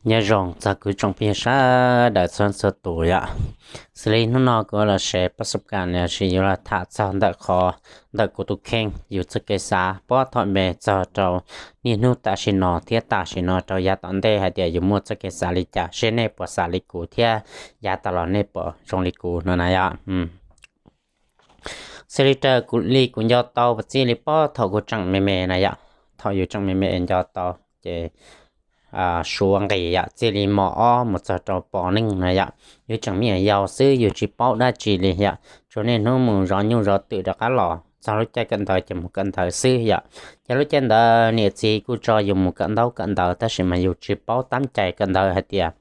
Nyob zoo txog kuv tsoom phooj ywg sawv daws txhua txhua tus yom. Xws li hnub no kuv los share pas sab kas los sis yuav los tham txog ntawm qhov, ntawm kuv tus kheej yus txoj kev xav pab thaum me txog rau niaj hnub tam sim no thiab tam sim no rau yav tom ntej hais tias yus muaj txoj kev xav li cas, seb nej puas xav li kuv thiab yav tas los nej puas zoo li kuv no na yom. Xws li raws kuv li kuv nco tau txij li pab thaum kuv tseem me me na yom, thaum yus tseem me me nco tau ces suav nqis yom, txij li mos ob mus txog rau pos neej na yom, yus tseem me nyuam yaus xwb yus tsis paub dab tsi li yom, tsuas niaj hnub mus zov nyuj zov twm rov qab los, txog lub caij kawm ntawv ces mus kawm ntawv xwb yom. Ces lub caij ntawd niam txiv kuj tso yus mus kawm ntaub kawm ntawv tab sis mas yus tsis paub tab cai kawm ntawv hais tias,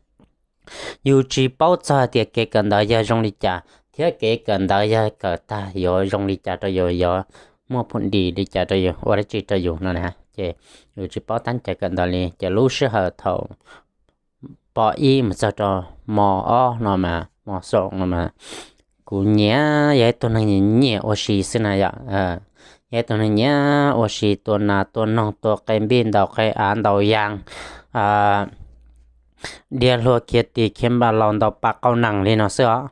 yus tsis paub txog hais tias kev kawm ntawv yog zoo li cas thiab kev kawm ntawv yog kawm tag yuav zoo li cas rau yus, yuav muaj phooj ywg li cas rau yus, ua dab tsi rau yus no na. Ces yus tsis paub tab cai kawm ntawv li, ces lub sij hawm thaum pos ib mus txog rau mos ob no mas, mos xoom no mas, kuv nyiam yog ib tug neeg nyiam ua si xwb na yom. Yog ib tug neeg nyiam ua si tua nas tua noog, tua qe npij ntaus qe av ntaus yas, dhia hlua khiav tis khiav npam laus ntaus pas qau nees li no xwb os.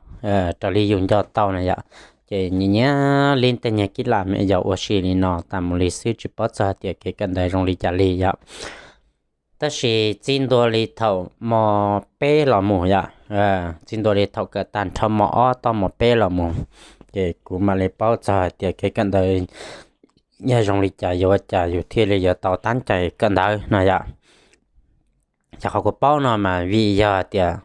Raws li yus nco tau na yom, ces nyiam nyiam li tej nyuag kib lam me yos ua si li no tas mus li xwb, tsis paub txog tias kev kawm ntawv zoo li cas li yom. Tab sis txij ntua li thaum mos peb los mus yom, txij ntua li thaum kawm tag nrho mos ob txog mos peb los mus, ces kuv mam li paub txog hais tias kev kawm ntawv yog zoo li cas, yuav ua cas yus thiaj li yuav tau tab cai kawm ntawv no yom. Ces qhov kuv paub no mas vim yog tias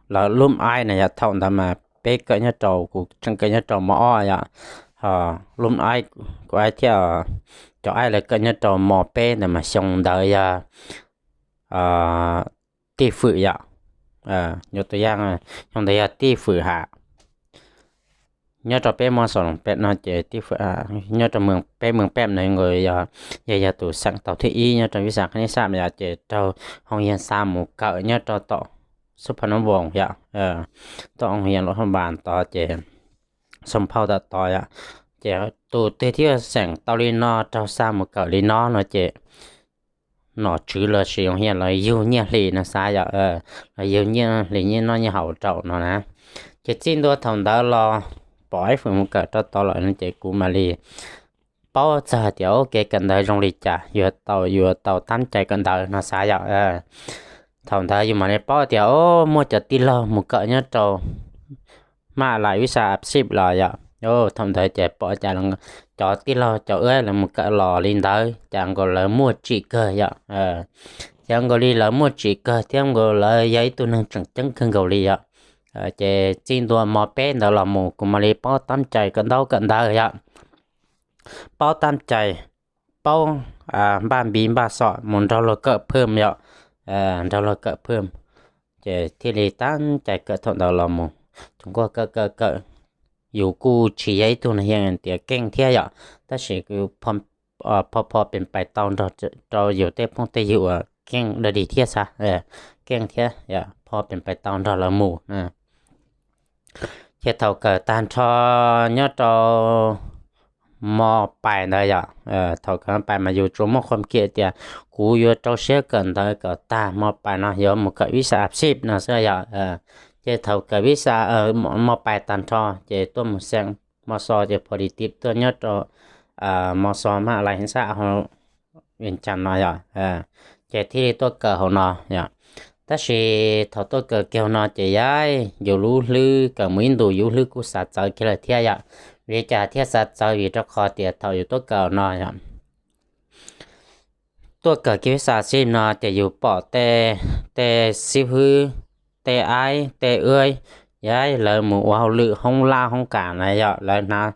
lawv lub aib na yom, thaum ntawd mas peb kawm nyob rau, kuv tseem kawm nyob rau mos ob yom, lub aib, kuv aib thiab cov aib lawv kawm nyob rau mos peb ntawd mas xyoo ntawd yog tij fwm yom. Yuav tus yaj, xyoo ntawd yog tij fwm ham, nyob rau peb mos xoom peb no ces tij fwm, nyob rau peb mees peb no yog, yog tus xeem tau thib ib nyob rau vib xas qhab nib xaj yom, ces raug hoo yag xa mus kawm nyob rau tom xub pha nub voos yom, tom hoo yag lub hoo npas tod ces xoo phauj tom tod yom. Ces tus twg thiaj xeem tau li no raug xa mus kawm li no no ces nom tswv los sis hoo yag lawv yug nyiaj hli no xav yom, lawv yug nyiaj hli nyiaj noj nyiaj haus rau no na. Ces txij ntua thaum ntawd los pom ib fwm mus kawm rau tod lawm no ces kuv mam li paub txog hais tias kev kawm ntawv zoo li cas, yuav tau, yuav tau tab cai kawm ntawv no xav yom. Thaum ntawd yus mam li paub tias o, muaj cov tij laug mus kawm nyob rau maj lam vib xas apsib los yom. Thaum ntawd ces pom cas cov tij laug cov wb lawv mus kawm los li ntawd cas nkaus lawv muaj tsim kawg yom. Ces nkaus li lawv muaj tsim kawg thiab nkaus lawv yog ib tug neeg tseem ceeb kawg nkaus li yom. Ces txij ntua mos peb ntawd los mus kuv mam li paub tab cai kawm ntaub kawm ntawv yom, paub tab cai, paub npaj npiv npaj xom mus nrog luag kawm phwm yom, nrog luag kawm phwm. Ces thiaj li tab cai kawm thaum ntawd los mus, tsuas nkuaj kawm kawm kawm, yus kuj tsis yog ib tug neeg yeej tias keej thiab yom, tab sis phoj phoj pes pais tau nrog rau yus tej phooj tej ywg uas keej dog dig thiab xav, keej thiab phoj pes pais tau nrog lawv mus. Ces thaum kawm tag nrho nyob rau mos pais ntawd yom, thaum kawm mos pais mas yus tsuas muaj qhov kiag tias kuv yuav rau siab kawm ntawv kom tag mos pais no yuav mus kawm vib xas apsib no xwb yom. Ces thaum kawm vib xas mos pais tag nrho ces tuaj mus xeem mos xos ces pho di tiv tuaj nyob rau mos xos maj lais xab hauv Vias Cas no yom. Ces thiaj li tuaj kawm hauv no yom. Tab sis thaum tuaj kawm kiag hauv no ces yus lub hlwb kawm mus ib ntus yus lub hlwb kuj xav txawv kiag lawm thiab yom. Vim li cas thiaj xav txawv? Vim rau qhov tias thaum yus tuaj kawm hauv no yom, tuaj kawm kiag vib xas apsib no ces yus pom tej, tej xib hwb, tej aib tej wb, yog lawv mus ua hauj lwm hoob laj hoob kas na yom, lawv hnav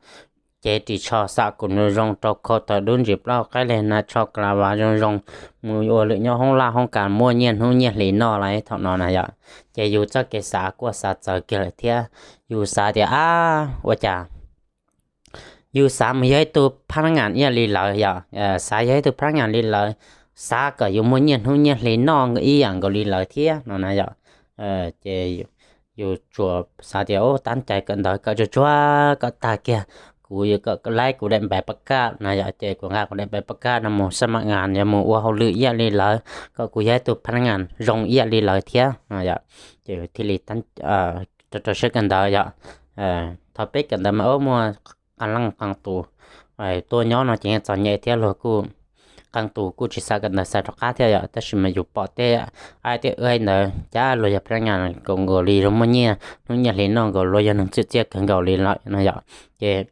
cev ris tsho xam kum zoo zoo rau khau tawv dub ntsis plaub qaib li, hnav tsho klas vas zoo zoo, mus ua lwm nyob hoob laj hoob kas muaj nyiaj hnub nyiaj hlis noj li thaum no na yom. Ces yus txoj kev xav kuj xav txawv kiag lawm thiab. Yus xav tias ab, ua cas yus xav mus yog ib tug phab nab ngas ib yam li lawv yom, xav yog ib tug phab nab ngas li lawv, xav kom yus muaj nyiaj hnub nyiaj hli noj ib yam nkaus li lawv thiab no na yom. Ces yus tsuas xav tias tab cai kawm ntawv kawm tsuag tsuag kom tag kiag, kuv laib kuv daim npais pab kaj no yom, ces kuv nqa kuv daim npais pab kaj no mus xab mam nas yog mus ua hauj lwm ib yam li lawv, kom kuv yog ib tug phab naj nas zoo ib yam li lawv thiab no yom. Ces thiaj li rau rau siab kawm ntawv yom. Thaum peb kawm ntawv mas muaj qee leej qee tus tuaj nyob no ces yeej txom nyem thiab, luag kuj, qee tus kuj tsis xav kawm ntawv xav rov qab thiab yom, tab sis mas yus pom tej aib tej aib ntawd cas luag yog phab naj nas nkaus nkaus li, luag muaj nyiaj hnub nyiaj hli noj nkaus, luag yog neeg txwm txiaj kawg nkaus li lawm no yom. Ces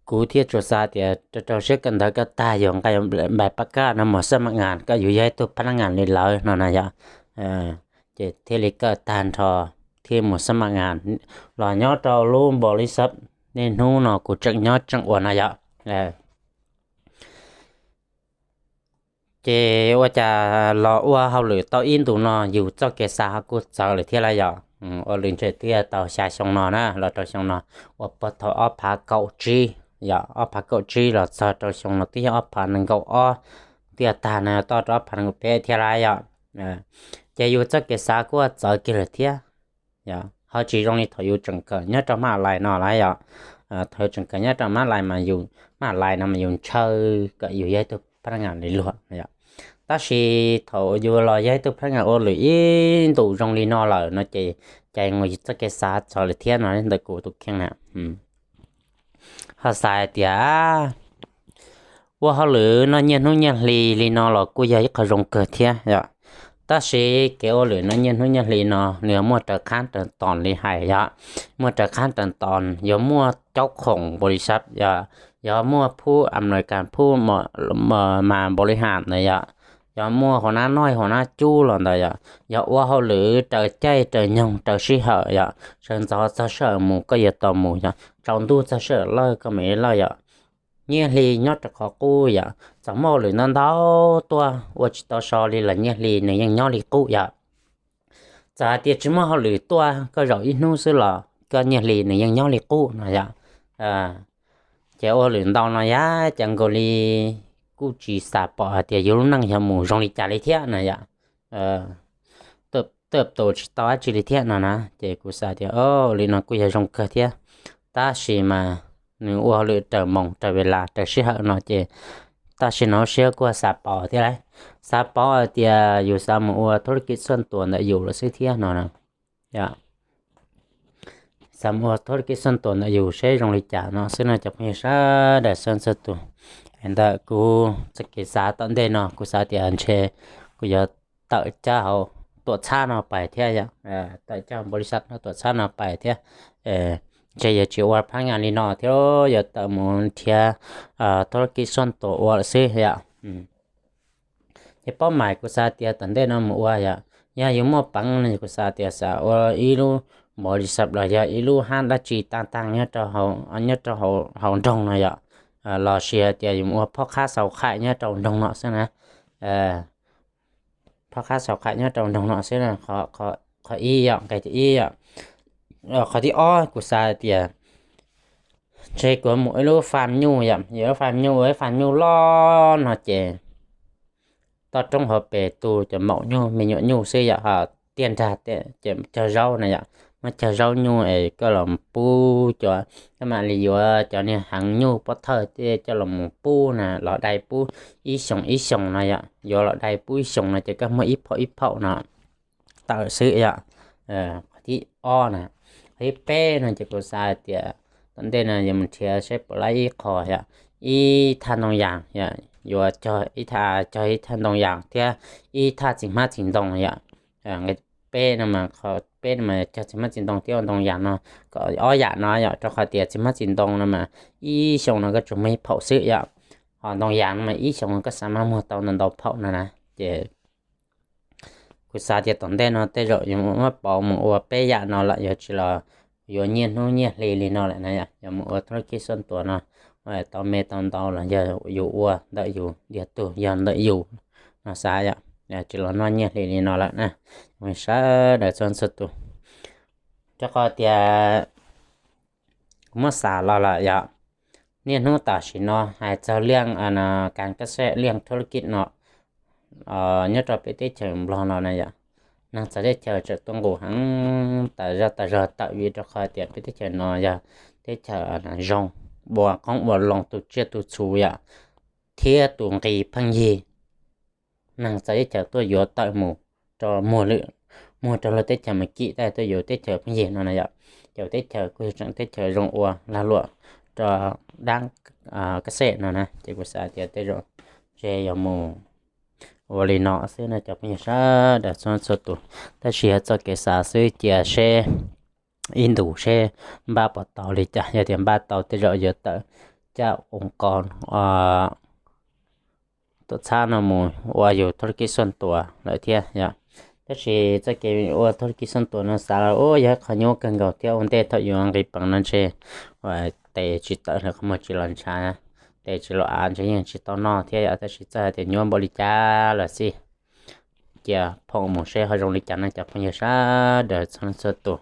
kuv thiaj tsuas xav tias rau rau siab kawm ntawv kawm tag yus nqa npais pab kaj no mus xab mam nas kom yus yog ib tug phab naj nas li lawv no na yom. Ces thiaj li kawm tag nrho thiaj mus xab mam nas los nyob rau lub npaus lis xab, niaj hnub no kuv tseem nyob tseem ua no yom. Ces ua cas los ua hauj lwm tau ib ntus no yus txoj kev xav ho kuj txawv lawm thiab lauj yom. Ua lwm ntshe twb tau xya xyoo no na, los rau xyoo no, ua puag thaum ob phav kaum tsib yom, ob phav kaum tsib los txog rau xyoo no twb yog ob phav nees nkaum ob, twb tag no toj rau ob phav nees nkaum peb thiab lauj yom. Ces yus txoj kev xav kuj txawv kiag lawm thiab. Ho tsis zoo li thaum yus tseem kawm nyob rau mab lais no lauj yom. Thaum yus tseem kawm nyob rau mab lais mas yus, mab lais no mas yus ntshaw kom yus yog ib tug phab naj nas li luag yom. Tab sis thaum yus los yog ib tug phab naj nas ua lwm ib ntus zoo li no lawm no ces, ces yus txoj kev xav txawv lawm thiab no ntawm kuv tus kheej na. Ho xav hais tias ua hauj lwm noj nyiaj hnub nyiaj hli li no los kuj yog ib qho zoo kawg thiab yom. Tab sis kev ua lwm noj nyiaj hnub nyiaj hli no nws muaj raws qhab raws tos li hais yom. Muaj raws qhab raws tos, yuav muaj caub khoom npaus lis xab yom, yuav muaj phub Amelikas, phub mas npaus lis has ntawd yom, yuav muaj hua nab noj hua nab cub los ntawd yom, yog ua hauj lwm raws caij raws nyoog raws sij hawm yom, sawv ntxov txog sij hawm mus koj yuav tau mus yom, tsaus ntuj txog sij hawm lawj koj mam li lawj yom. Nyiaj hli nyob rau qhov qub yom, txawm muaj hauj lwm ntau ntau tuaj ua tsis tau so li los nyiaj hli nws yeej nyob li qub yom. Txawm hais tias tsis muaj hauj lwm tuaj koj zaum ib hnub xwb los koj nyiaj hli nws yeej nyob li qub no yom. Ces ua lwm ntau no yam cas nkaus li kuj tsis xav pom hais tias yus lub neej yog mus zoo li cas li thiab no yom. Twb tus tsis tau dab tsi li thiab no na, ces kuv xav tias o, li no kuj yog zoo kawg thiab. Tab sis mas nws ua hauj lwm raws moos raws ves las raws sij hawm no ces tam sim no siab kuj xav pauv thiab lauj. Xav pauv hais tias yus xav mus ua thub lub kis xuam tuas ntawm yus lawm xwb thiab no na. Xav mus ua thub lub kis xuam tuas ntawm yus seb zoo li cas no xwb no cov phooj ywg sawv daws txhua txhua tus. Ntawm kuv txoj kev xav tom ntej no kuv xav tias ntshe kuv yuav tawm caj hauv tuam txhab no pais thiab yom, tawm caj hauv npaus lis xab no tuam txhab no pais thiab. Ntshe yuav tsis ua phab naj nas li no thiab, yuav tawm mus nrhiav thub lub kis xuam tuas ua lawm xwb yom. Ces paub mas kuv xav tias tom ntej no mus ua yom, yog yus muaj peev no kuv xav tias xav ua ib lub npaus lis xab los yog ib lub hab dab tsi tag tag nyob rau hauv nroog no yom, los sis hais tias yus mus ua phob qhab xaus qhaim nyob rau nroog no xwb na. Phob qhab xaus qhaim nyob rau nroog no xwb, qhov ib yom, nqe thib ib yom. Qhov thib ob kuv xav tias ntshe kuv mus ib lub fam nyuj yom, yus lub fam nyuj ua ib fam nyuj loj no ces toj roob hauv pes tu cov maum nyuj me nyuam nyuj xwb yom, ho tiaj nrag cog zaub na yom, muab cog zaub nyuj es koj los pub cov, koj mam li yuav cov niag heev nyuj pob thawj coj los mus pub na, los dai pub ib xyoos ib xyoos no yom, yuav los dai pub ib xyoos no ces koj muag ib phaum ib phaum no tawm xwb yom. Qhov thib ob na, qhov thib peb no ces kuv xav tias tom ntej no yuav mus nrhiav seb puas laib ib qho yom, ib thaj ntoo yas yom, yuav cog ib thaj, cog ib thaj ntoo yas thiab ib thaj txiv hmab txiv ntoo yom. Nqe peb no mas, qhov peb no mas cog txiv hmab txiv ntoo thiab ua ntoo yas no, kom ob yam no yom, rau qhov tias txiv hmab txiv ntoo no mas ib xyoos no koj tsuas muag ib phaum xwb yom, ho ntoo yas no mas ib xyoos no koj xav mas muag tau ntau ntau phaum no na. Ces kuv xav tias tom ntej no tej zaum yuav muab pauv mus ua peb yam no lawm, yog tsis los yuav nyiaj hnub nyiaj hli li no lawm na, yuav mus ua thub lub kis xuam tuas no tau me tau ntau los yog yus ua ntawm yus diav tug yog ntawm yus no xav yom, tsis los noj nyiaj hli li no lawm na. Sawv daws txhua txhua tus, rau qhov tias kuv muab xav los lawm yom, niaj hnub tam sim no hais txog liaj kas kas xej liaj thub lub kis no nyob rau peb teb chaws Nplog no na yom, neeg txawv teb chaws tseem tuaj nqus heev tas zog tas zog tawm vim rau qhov tias peb teb chaws no yog teb chaws zoo, ua qoob ua loo tu tsiaj tu txhu yom, thiab tus nqi pheej yig. Neeg txawv teb chaws tuaj yuav tawm mus rau muag lwm, muag rau luag teb chaws mus kim taj tuaj yuav teb chaws pheej yig no na yom. Ces teb chaws kuj yog tseem teb chaws zoo ua lag luam rau dab kab xej no na, ces kuv xav tias tej zaum ntshe yog mus ua li no xwb no cov phooj ywg sawv daws txhua txhua tus. Tab sis yog txoj kev xav xwb, cia seb ib ntus seb npaj puas tau li cas. Yog tias npaj tau tej zaum yuav tawm caj ua qos tuam txhab no mus ua yus thaj lub kib xuam tuas lawm thiab yom. Tab sis txoj kev ua thaj lub kib xuam tuas no xav los ua yog qhov nyuaj kawg nkaus thiab. Ua ntej thaum yuav nqis peev no ntshe tes tsis tawm los qhov muag tsis los ntshav, tes tsis los av ntshe yeej tsis tau noj thiab yom. Tab sis txawm hais tias nyuaj npaum li cas los xij, cia phoom mus seb ho zoo li cas no cov phooj ywg sawv daws txhua leej txhua tus.